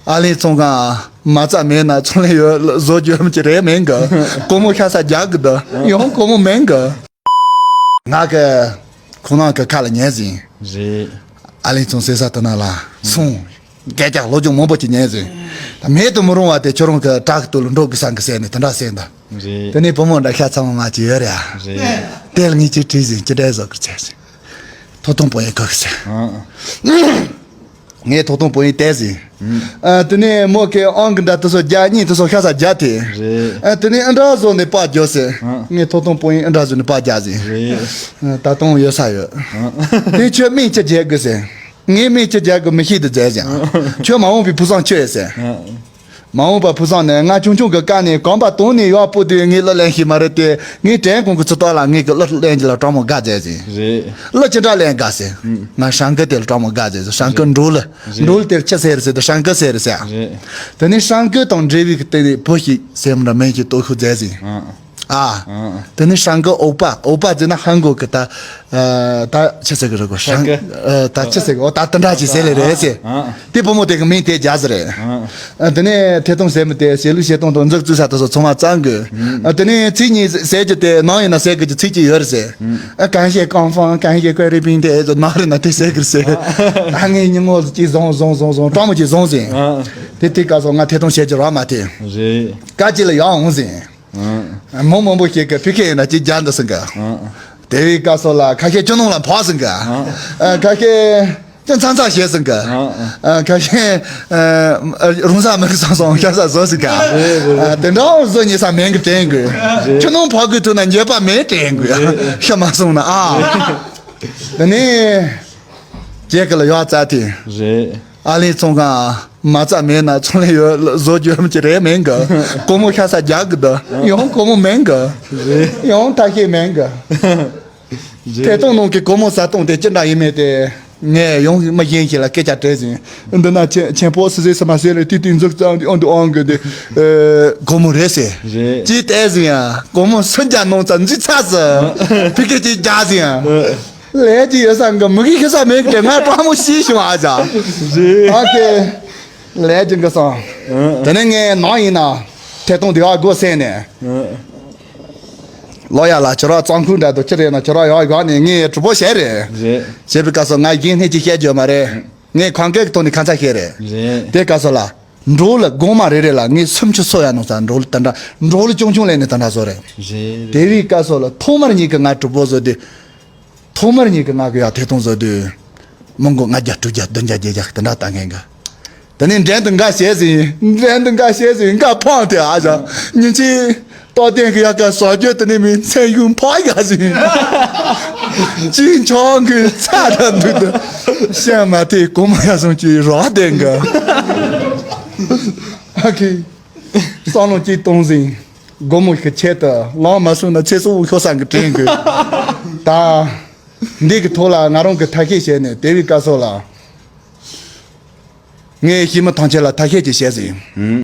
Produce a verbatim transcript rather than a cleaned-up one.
ཨ་ལེ་ཚོང་ཁང་མ་རྩ་མེད་ན་ཚོང་ལས་ཡོད་བཟོ་རྒྱུ་རམ་གྱི་རེད་མིན་གི། སྒོར་མོ་ཤ་ཚ་རྒྱག་གི་འདུག་ཡང་སྒོར་མོ་མིན་གི། ང་གི་ཁོང་རང་གི་ཁ་ལ་ཉན་ཟིན། རེད། ཨ་ལེ་ཚོང་ཟེར་ས་དེ་ན་ལ་སོང་། སྐད་ཆ་ལོ་རྒྱུས་མང་པོ་ཅིག་ཉན་ཟིན། ད་མེད་དུ་མི་རུང་བ་དེ་ཁྱོད་རང་གི་བྲག་གི་སྟོད་ལ་འགྲོ་དགོས་བསམ་གི་ཟེར་ནས་དེ་འདྲ་ཟེར་འདུག་རེད། དེ་ནས་བུ་མོ་འདྲ་ཤ་ཚ་མ་མ་ཅིག་ཡོད་རེད་ཨ། རེད། དེ་ལ་ངས་ཅིག་དྲིས་ཟིན་ཅི་འདྲ་བཟོ་གི་བྱས་ཟིན། ཐོག་ཐོག་པོ་ཡིན་གི་ཟེར། ཨང་། ངས་ཐོག་ཐོག་པོ་ཡིན་བལྟས་ཟིན། ཨ། དེ་ནས་མོ་གི་ཨང་གི་འདྲ་དེ་ཚོ་རྒྱག་གཉིས་དེ་ཚོ་ཤ་ཚ་རྒྱག་དེ། རེད། ཨ། དེ་ནས་ཨ་འདྲ་བཟོ་ནས་པར་རྒྱོབ་ཟིན། ཨང་། ངས་ཐོག་ཐོག་པོ་ཡིན་ཨ་འདྲ་བཟོ་ནས་པར་རྒྱག་ཟིན། རེད། ཨ། ད་དུང་ཡོད་ས་ཡོད། ཨང་། དེ་ཁྱོད་མིང་ཅི་རྒྱག་དགོས་ཟེར། ངས་མིང་ཅི་རྒྱག་དགོས་མི་ཤེས་དུ་མཛད་ཟིན། ཨང་། ཁྱོད་མ་འོངས་པའི་བུ་བཟང་ཁྱོད་ཟེར། ཨང་། མ་འོངས་པ་བུ་བཟང་ནས་ང་ཆུང་ཆུང་གི་སྐབས་ནས་གོམ་པ་དོང་ནས་ཡར་སྤོ་དུས་ངས་གླུ་ལེན་ཤེས་མ་རེད་དེ། ངས་དྲན་གོང་གི་ཚོད་ལྟ་ལ་ངས་ཀྱི་གླུ་ལེན་གྱི་ལ་སྤྲང་མོ་དགའ་མཛད་ཟིན། རེད། གླུ་ཅི་འདྲ་ལེན་དགའ་ཟེར། ཨུམ། ང་ཧྲང་ཀི་དེ་ལ་སྤྲང་མོ་དགའ་མཛད་ཟིན། ཧྲང་ཀི་འགྲོ་ལ། རེད། འགྲོ་ལ་དེར་ཅི་ཟེར་ཟེར་དུ་ཧྲང་ཀི་ཟེར་ཟེར། རེད། དེ་ནས་ཧྲང་ཀི་དང་འབྲེལ་བའི་དེ་ནས་བུ་ཞིག་སེམས་ར་མེད་ཀྱི་སྟོབས་ཤུགས་མཛད་ཟིན། ཨ། ཨ། ཨ། དེ་ནས་ཧྲང་ཀི་ཨོ་པ་ཨོ་པ་ཟེར་ན་ཧང་གོ་གི་ད། ཨ། ད་ཆི་ཟེར་གི་རེད་གོ་ཧྲང་ཀི། ཧྲང་ཨ། ད་ཆི་ཟེར་གི་ཨོ་ད་དེ་འདྲ་ཅིག་ཟེར་ལེ་རེད་ཟེར། ཨ། དེ་བུ་མོ་དེ་གི་མིང་དེ་རྒྱག་ཟེར་རེད། ཨ། ཨ། དེ་ནས་ཐད་གཏོང་ཟེར་མི་དེ་ཟེར་ལུགས་བཤད་སྟངས་དང་འཛུགས་བཙུགས་ས་དེ་ཚོ་ཚང་མ་གཙང་གི། ཨ། དེ་ནས་ཚིག་གཉིས་ཟེར་རྒྱུ་དེ་ནང་ཡིན་ན་ཟེར་དགོས་ཀྱི་ཚིག་གཅིག་ཡོད་རེད་ཟེར། ཨ། གང་ཤེས་གང་ཕང་གང་ཤེས་ཀོ་རི་པིན་དེ་ནང་རེད་ན་དེ་ཟེར་གི་རེད་ཟེར། ཨ། ད་ངས་ཉིན་མོ་ཅིག་བཟུང་བཟུང་བཟུང་བཟུང་སྤྲང་མོ་ཅིག་བཟུང་ཟིན། ཨ། དེ་དེ་སྐབས་སུ་ང་ཐད་གཏོང་བྱེད་ཀྱི་རག་མ་དེ། རེད། སྐབས་གཅིག་ལ་ཡར་འོང་ཟིན། ཨ། མོ་མང་པོ་ཞིག་གིས་ཕི་ཁེ་ཡིན་ན་ཅིག་རྒྱག་འདུག་ཟིན་གི། ཨ། དེ་བའི་སྐབས་སུ་ལ་ཁ་ཤས་ཅུང་ནང་ལ་འཕགས་ཟིན་གི། ཨ། ཨ། ཁ་ཤས་ཅུང་ཚང་ཚང་བྱས་ཟིན་གི། ཨ། ཨ། ཁ་ཤས་ཨ། རུང་ས་མི་གི་སོང་སོང་ཤ་ས་བཟོ་ཟིན་གི། རེད་རེད་རེད། ཨ། དེ་འདྲ་བཟོ་ཉེ་ས་མེད་གི་དྲན་གི། རེད། ཅུང་ནང་འཕགས་གི་ཐུག་ན་འགྱོད་པ་མེད་དྲན་གི། རེད། ཤ་མ་སོང་ན་ཨ། དེ་ནས་ཁྱེད་ཀྱི་ལ་ཡག་རྩ་དེ། རེད། ཨ་ལེ་ཚོང་ཁང་མ་རྩ་མེད་ན་ཚོང་ལས་ཡོད་བཟོ་རྒྱུ་རམ་གྱི་རེད་མིན་གི། སྒོར་མོ་ཤ་ཚ་རྒྱག་གི་འདུག་ཡང་སྒོར་མོ་མིན་གི། རེད། ཡང་ཐ་ཤེས་མིན་གི། རེད། ཐད་གཏོང་ནང་གི་སྒོར་མོ་ཟ་སྟངས་དེ་ཅི་འདྲ་ཡིན་མིན་དེ་ངས་ཡང་མི་གཞན་ཞིག་ལ་སྐད་ཆ་དྲིས་ཟིན། འདི་ན་ཆེན་ཆེན་པོ་སི་སི་ས་མ་སི་ལ་ཏི་ཏི་འཛུགས་ཙང་དེ་ཨང་དུ་ཨང་གི་དེ་སྒོར་མོ་རེད་ཟེར། རེད། ཅི་བལྟས་ཟིན་ཡང་སྒོར་མོ་སུམ་བརྒྱ་ནང་ཙམ་འཛུལ་ཚར་ཟིན། ཕི་ཀེ་ཅིག་རྒྱག་ཟིན་ཡང་། ལས་ཀྱི་ཡོད་ས་འགའ་མི་གི་ཤི་ས་མེད་ཀྱི་ང་སྤྲང་མོ་ཤི་བྱུང་ཨ་ཅག་རེད། ཨ་ཁེ། ལས་ཀྱི་འགའ་སོང་། ཨ། དེ་ནས་ངས་ནང་ཡིན་ན་ཐད་གཏོང་དེ་བ་སྒོ་སེང་ནས། ཨ། ལོ་ཡ་ལ་ཁྱོད་རང་གཙང་ཁུལ་འདྲ་འདུག་ཅི་རེད་ན་ཁྱོད་རང་ཡག་ཡག་ནས་ངས་གྲུ་པོ་བྱས་རེད། རེད། བྱས་པའི་སྐབས་སུ་ང་གཞན་སྣེ་གཅིག་བཤད་རྒྱུ་མ་རེད། ངས་གང་གའི་ཐོག་ནས་ཁ་ཚ་བཤད་རེད། རེད། དེ་སྐབས་སུ་ལ། འགྲོ་ལ་སྒོར་མ་རེ་རེ་ལ་ངས་སུམ་ཅུ་སོ་ཡ་ནང་ས་འགྲོ་ལ་ད་འདྲ་འགྲོ་ལ་ཅུང་ཅུང་ལེན་ནས་ད་འདྲ་བཟོ་རེད། རེད། དེ་བའི་སྐབས་སུ་ལ་ཐོག་མར་ཉིད་ཀྱི་ང་གྲུ་པོ་བཟོ་དུས། ཐོག་མར་ཉིད་ཀྱི་ང་གི་ཡག་ཐད་གཏོང་བཟོ་དུས། མི་མགོ་ལྔ་བརྒྱ་དྲུག་བརྒྱ་བདུན་བརྒྱ་བརྒྱད་བརྒྱ་དེ་འདྲ་ལྟ་མཁན་གི། དེ་ནས་འགྲན་དུ་འགའ་བྱས་ཟིན་འགྲན་དུ་འགའ་བྱས་ཟིན་འགའ་ཕངས་ཏེ་ཨ་ཞང་ཉིན་གཅིག་རྟོགས་ལྡན་གྱི་ཡག་ག་ཟ་རྒྱུ་དེ་ནས་མི་མཚན་གཞུང་ཕག་ཡག་ཟིན། གཅིག་མཆོང་གི་ཚ་དྲག་འདུག་ཏུ། ཤ་མ་ཐེ་གོ་མ་ཡག་སོང་གི་རོགས་ལྡན་གི། ཨ་ཁི། བསམ་བློ་གཅིག་གཏོང་ཟིན། སྒོར་མོ་གི་ཆེད་དུ་ལངས་མ་སོང་ན་ཚེ་སྲོག་ཤོར་ས་གི་དྲན་གི། ད། འདི་གི་ཐོག་ལ་ང་རང་གི་ཐབས་ཤེས་བྱས་ནས་དེ་བའི་སྐབས་སུ་ལ། ངས་ཤི་མི་ཐང་ཆད་ལ་ཐབས་ཤེས་ཅིག་བྱས་ཟིན། ཨུམ།